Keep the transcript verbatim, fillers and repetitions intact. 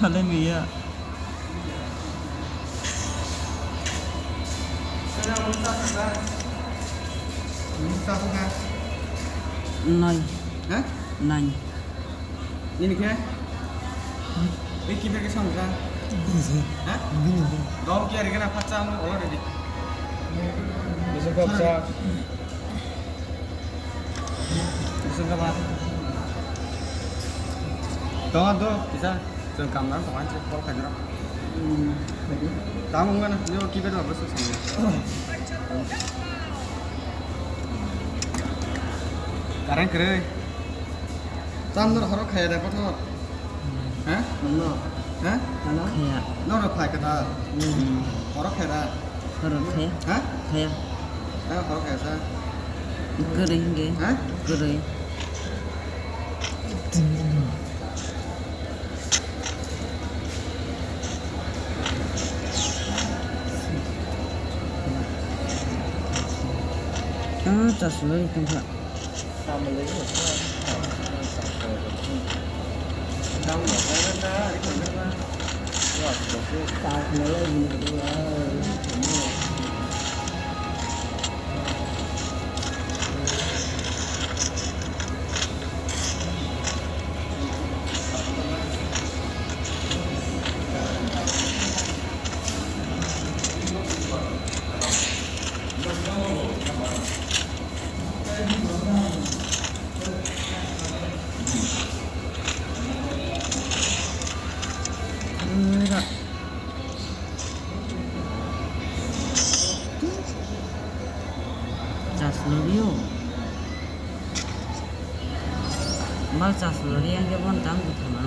Salai maya. Nai. Ha? Nai. Ini khe? Ini khe khe samsa? Ha? Dom khe ari kena phatsa mo olo ready. Bisa kapsa. Bisa kapa. Tong do, bisa. Chwng kamna tong anse call khaidra. Tamo wngmano, neo kibe do bwswk sangya. Karang kwrwi. Chamno horo khaya da kotor. Ha? Ano. Ha? Ano. Khaya. No no phai kata. Horo khaya da. Horo khaya. Ha? Khaya. Ha, horo khaya sa. Kwrwi hinge. Ha? Kwrwi. Ah, chaslo tongkha. Chaslo rio. Ma chaslo rio, ang ke bon tam thama.